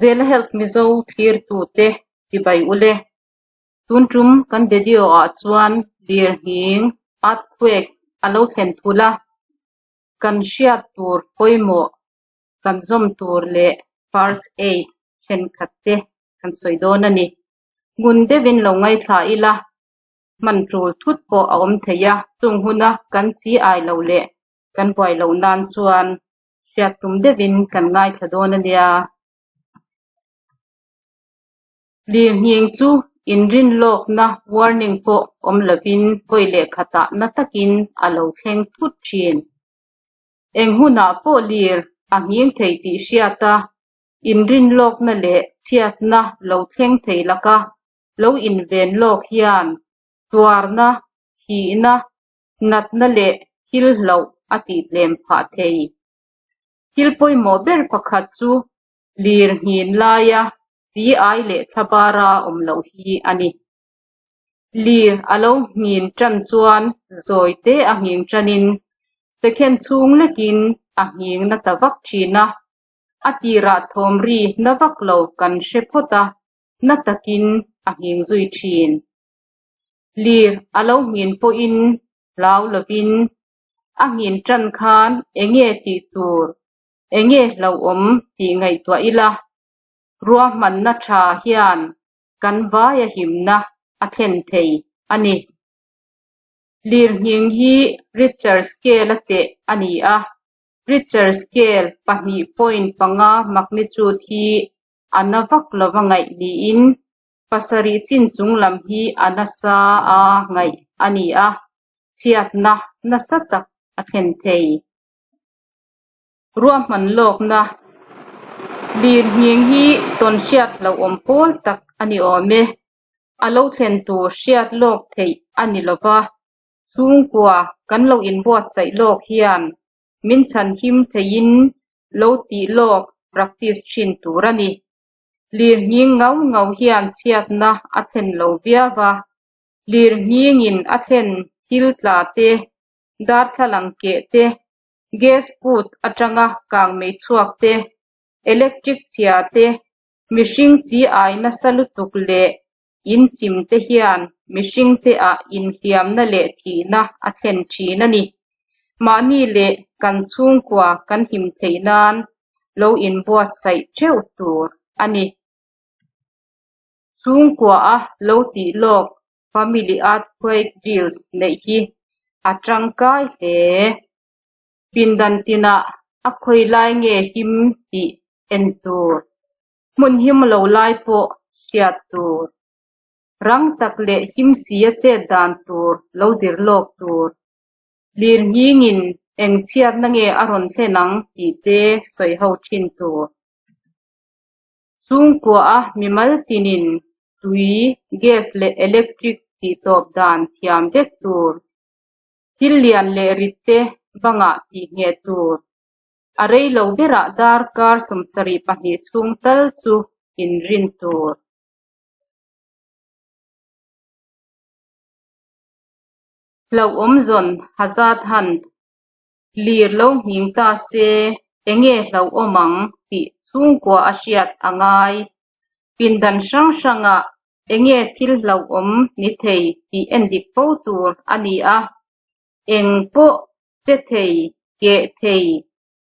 Zela Health Mizo thlirtute chibai ule. Tun tum kan video ah chuan lirnghing, earthquake, a lo thlen thul a, kan hriat tur pawimawh kan zawm tur leh first aid thenkhat te kan sawi dawn a ni. Ngun deuhin lo ngaithla ila, hman tul thut pawh a awm thei a, chung huna kan chi ai lo leh kan buai loh nan chuan hriat tum deuhin kan ngaithla dawn a nia. Lirnghing chu inrinlawkna warning pawh awm lovin vawi leh khatah na takin a lo thleng thut thin. Eng hunah pawh lir a nghing thei tih hriat a, inrinlawkna leh chhiatna lo thleng thei laka lo inven lawk hian tuarna, thihna, natna leh thil hlauh a tihtlem phah thei. Thil pawimawh ber pakhat chu lir nghin laia chi ai leh thlabara awm loh hi a ni. Lir a lo nghin tan chuan zawi te a nghing tanin second chhung lekin a nghing na ta vak thin a, a tirah thawm ri na vak lo kan hre phawt a, na takin a nghing zui thin. Lir a lo nghin pawhin hlau lovin a nghin tan khan enge tih tur, enge hlauhawm tih ngaihtuah ila, ruahmanna tha hian kan vaia himna a thlen thei a ni. Lirnghing hi Richter scale a teh a ni a, Richter scale 2.5 magnitude hi a na vak lova ngaih niin pasarih chin chung lam hi a nasa a ngaih a ni a, chhiatna nasa tak a thlen thei. Ruahman lawkna Lirnghing hi tawn hriat hlauhawm pawl tak a ni awm e. A lo thlen tur hriat lawk theih a ni lova, chhungkua kan lo inbuatsaih lawk hian min chhan him theiin lo tih lawk practice thin tur a ni. Lirnghing ngau ngau hian chhiatna a thlen lo viau a, lirnghingin a thlen thil tla te, darthlalang keh te, gas put atanga kangmei chhuak te, electric chhia te, mihring chi ai nasa lutuk leh in chim te hian mihring te ah inhliamna leh thihna a thlen thin a ni. Mahni leh kan chhungkua kan him theih nan lo inbuatsaih theuh tur a ni. Chhungkua a lo tih lawk Family Earthquake Drills neih hi a tangkai hle. Pindan tinah a khawi lai nge him tih en tur, hmun him lo lai pawh hriat tur, rang tak leh him sia chet dan tur lo zir lawk tur, lirnghingin eng chhiatna nge a rawn thlen ang tih te sawi ho thin tur. Chhungkua a mimal tinin tui, gas leh electric tih tawp dan thiam vek tur, thil lian leh rit te bangah tih ngheh tur, a rei lo berah darkar 72 chhung tal chu inrin tur. Hlauhawm zawn Hazard Hunt Lir lo nghing ta se enge hlauhawm ang tih chhungkua a hriat a ngai. Pindan hrang hrangah enge thil hlauhawm ni thei tih endik fo tur a ni a, eng pawh che thei, keh thei,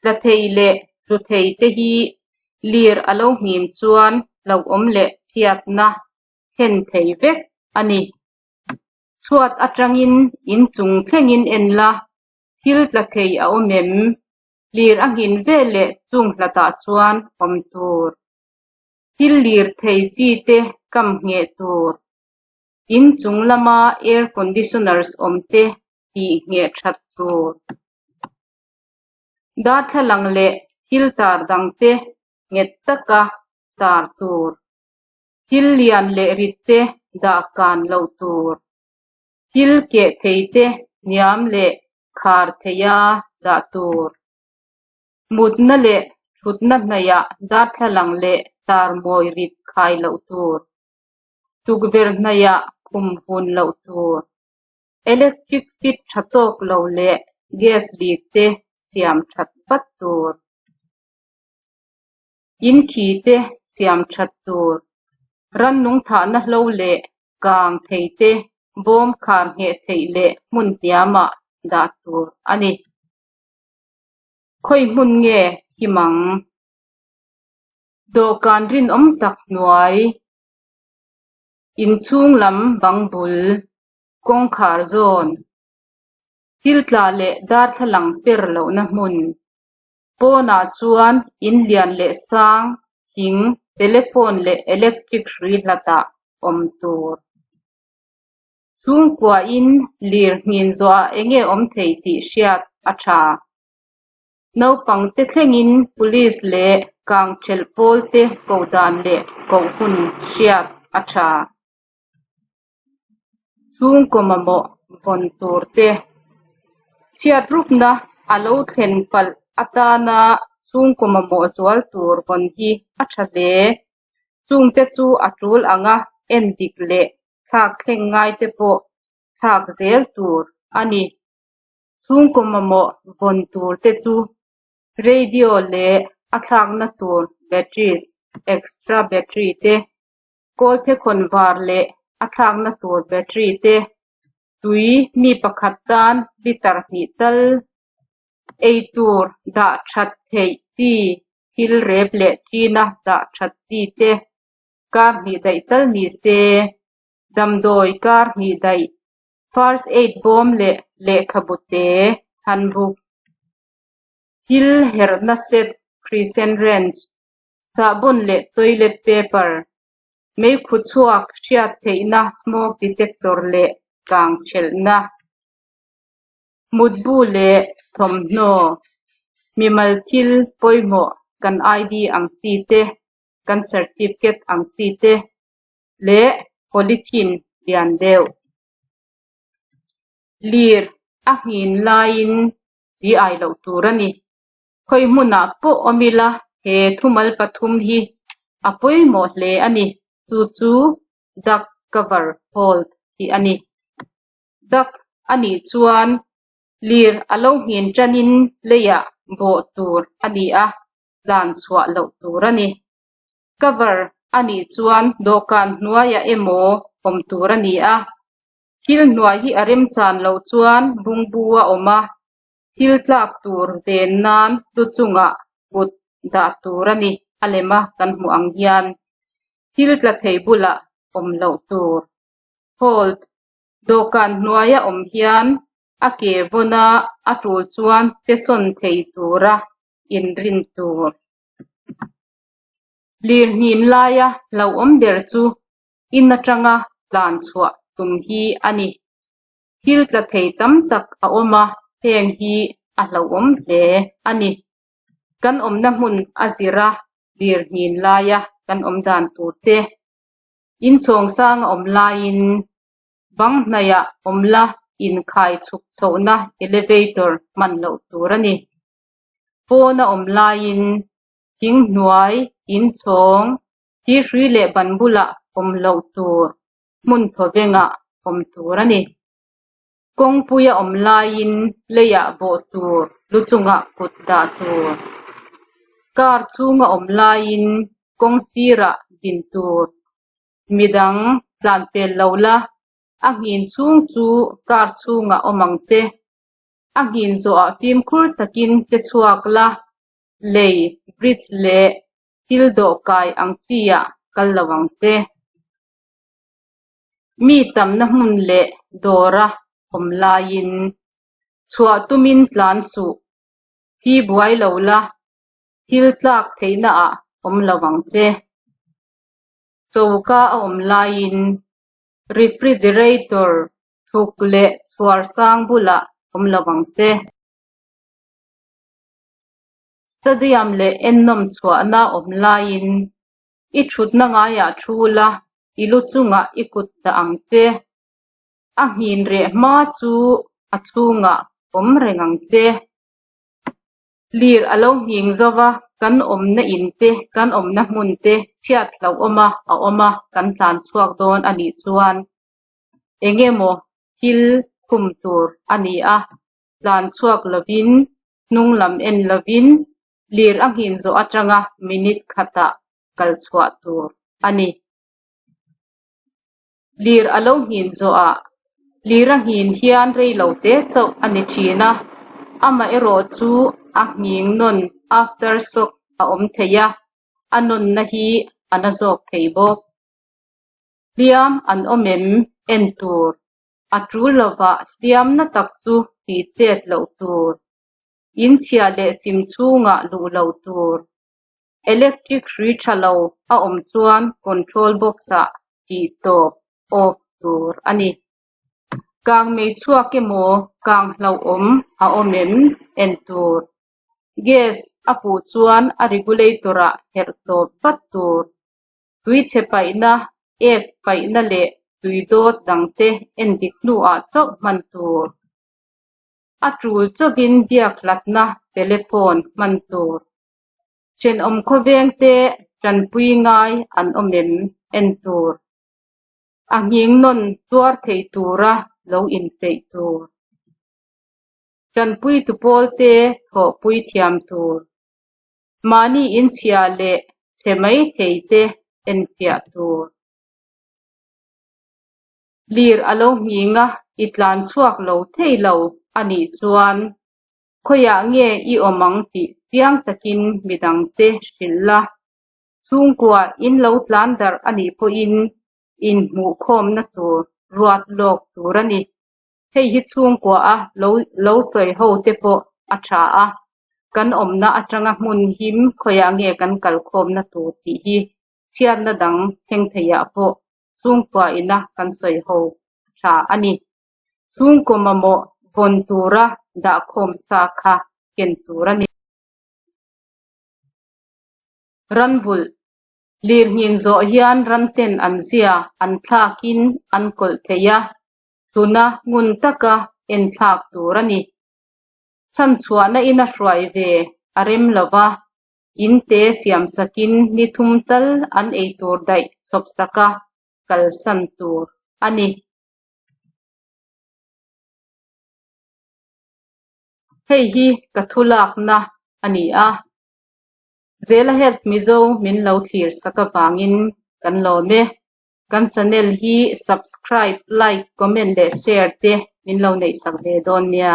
tla thei leh tlu thei te hi lir a lo nghin chuan hlauhawm leh chhiatna thlen thei vek a ni. Chhuat atangin inchung thlengin en la, thil tla thei a awm em? Lir a nghin veleh chung hlatah chuan awm tur. Thil lir thei chi te kam ngheh tur. Inchung lama air conditioners awm te tih ngheh that tur. Darthlalang leh thil tar dang te nghet taka tar tur. Thil lian leh rit te dah kan loh tur. Thil keh thei te hniam leh khar theia dah tur. Mutna leh thutna hnaihah darthlalang leh tar mawi rit khai loh tur. Tukverh hnaihah khum hun loh tur. Electric fit tha tawk lo leh gas leak te siam that vat tur. In khi te siam that tur. Rannung thahna hlo leh kang thei te bawm khar ngheh theih leh hmun hniamah dah tur a ni. Khawi hmun nge him ang? Dawhkan rinawm tak hnuai, inchhung lam bang bul, kawngkhar zawn, thil tla leh darthlalang per lohna hmun, pawnah chuan in lian leh sang, thing, telephone leh electric hrui hlatah awm tur. Chhungkuain lir nghin zawhah enge awm thei tih hriat a tha. Naupangte thlengin Police leh kangthelh pawlte koh dan leh koh hun hriat a tha. Chhungkaw mamawh vawn tur te, chhiatrupna a lo thlen palh atana chhungkaw mamawh zual tur vawn hi a tha hle. Chungte chu a tul anga endik leh thlak thleng ngaite pawh thlak zel tur a ni. Chhungkaw mamawh vawn tur te chu radio leh a thlakna tur batteries, extra battery te, kawlphekhawn var leh a thlakna tur battery te, tui mi pakhat tan litre hnih tal, ei tur dah that theih chi thil rep leh ṭina dah that chi te, kar hnih daih tal ni se, damdawi kar hnih daih, first aid bawm leh lehkhabu te, handbook, thil herhna set, crescent wrench, sahbawn leh toilet paper, meikhu chhuak hriat theihna smoke detector leh kang thelhna, mutbu leh thawmhnaw, mimal thil pawimawh kan ID ang chi te, kan certificate ang chi te leh polythene lian deuh. Lir a nghin laiin chi ai loh tur a ni. Khawi hmunah pawh awm ila he thumal pathum hi a pawimawh hle a ni. Chu chu duck, cover, hold hi a ni. Duck a nih chuan lir a lo nghin tanin leiah bawh tur a ni a, tlan chhuah loh tur a ni. Cover a nih chuan dawhkan hnuaiah emaw awm tur a ni a, thil hnuai hi a remchan loh chuan bungbu a awm a, thil tlak tur ven nan lu chungah kut dah tur a ni, a lema kan hmuh ang hian thil tla thei bulah awm loh tur. Hold, Dawhkan hnuaia awm hian a ke vawna a tul chuan che sawn thei tura inrin tur. Lirnghin laia hlauhawm ber chu in atanga tlan chhuah tum hi a ni. Thil tla thei tam tak a awm a, heng hi a hlauhawm hle a ni. Kan awmna hmun a zir a, lirnghin laia kan awm dan tur te, inchhawng sanga awm laiin bang hnaihah awm la inkhai chhuk chhohna elevator hman loh tur a ni. Pawna awm laiin thing hnuai, inchhawng, thirhrui leh ban bulah awm loh tur, hmun thawvengah awm tur a ni. Kawngpuia awm laiin leiah bawh tur, lu chungah kut dah tur. Car chhunga awm laiin kawng sirah din tur. Midang tlan pel lo la, a nghin chhung chu car chhungah awm ang che. A nghin zawhah fimkhur takin che chhuak la, lei, bridge leh thil dawhkai ang chi-ah kal lo ang che. Mi tamna hmun leh dawra awm laiin chhuah tumin tlan suh, phi buai lo la, thil tlak theihnaah awm lo ang che. Choka a awm laiin refrigerator thuk leh chhuar sang bulah awm lo ang che. Stadium leh ennawm chhuahna awm laiin i thutna ngaiah thu la, i lu chungah i kut dah ang che. A nghin reh hma chu a chhungah awm reng ang che. Lir a lo nghing zo va, kan awmna in te, kan awmna hmun te chhiat hlauhawma a awm a, kan tlan chhuak dawn a nih chuan eng emaw thil khum tur a ni a, tlan chhuak lovin, hnung lam en lovin. Lir a nghin zawh atanga minute khatah kal chhuah tur a ni. Lir a lo nghin zawhah lir a nghin hian rei lo te chauh a ni thin a, amaherawh chu a nghing nawn after shock a awm thei a, a nawnna hi a na zawk thei bawk. Hliam an awm em? En tur. A tul lovah hliam na tak chu tih chet loh tur. In chhia leh chim chhungah luh lo tur. Electric hrui tha lo a awm chuan control box-ah tih tawp, off, tur a ni. Kang mei chhuak emaw kang hlauhawm a awm em? En tur. Gas a puh chuan a regulator-ah herh tawp vat tur. Tuichhe paihna, ek paihna leh tuidawt dangte endik hnuah chauh hman tur. A tul chauhin biak hlatna telephone hman tur. Thenawm khawvengte tanpui ngai an awm em? En tur. A nghing nawn tuar thei tura lo inpeih tur. Tanpuitu pawlte thawhpui thiam tur. Mahni inchhia leh chhe mai thei te enfiah tur. Lir a lo nghing a, i tlan chhuak lo thei lo a nih chuan khawiah nge i awm ang tih chiang takin midangte hrilh la. Chhungkua in lo tlan darh a nih pawhin inhmuhkhawmna tur ruat lawk tur a ni. Hei hi chhungkua a lo lo sawi ho te pawh a tha a, kan awmna atanga hmun him khawiah nge kan kalkhawmna tur tih hi chhiatna dang thleng theiah pawh chhungkua ina kan sawi ho a tha a ni. Chhungkaw mamawh vawn tura dahkhawm sa kha ken tur a ni. Ranvulh Lirnghin zawh hian ranten an zia an thlakin an kawlh thei a, thluna ngun taka en thlak tur a ni. Chhanchhuahna ina hruai ve a rem lo va, in te siamsakin ni thum tal an ei tur daih chhawpsaka kalsan tur a ni. Hei hi ka thu lakna a ni a. Zela Health Mizo min lo thlir sak avangin kan lawm e. Kan channel hi subscribe, like, comment leh share te min lo neih sak ve dawn nia.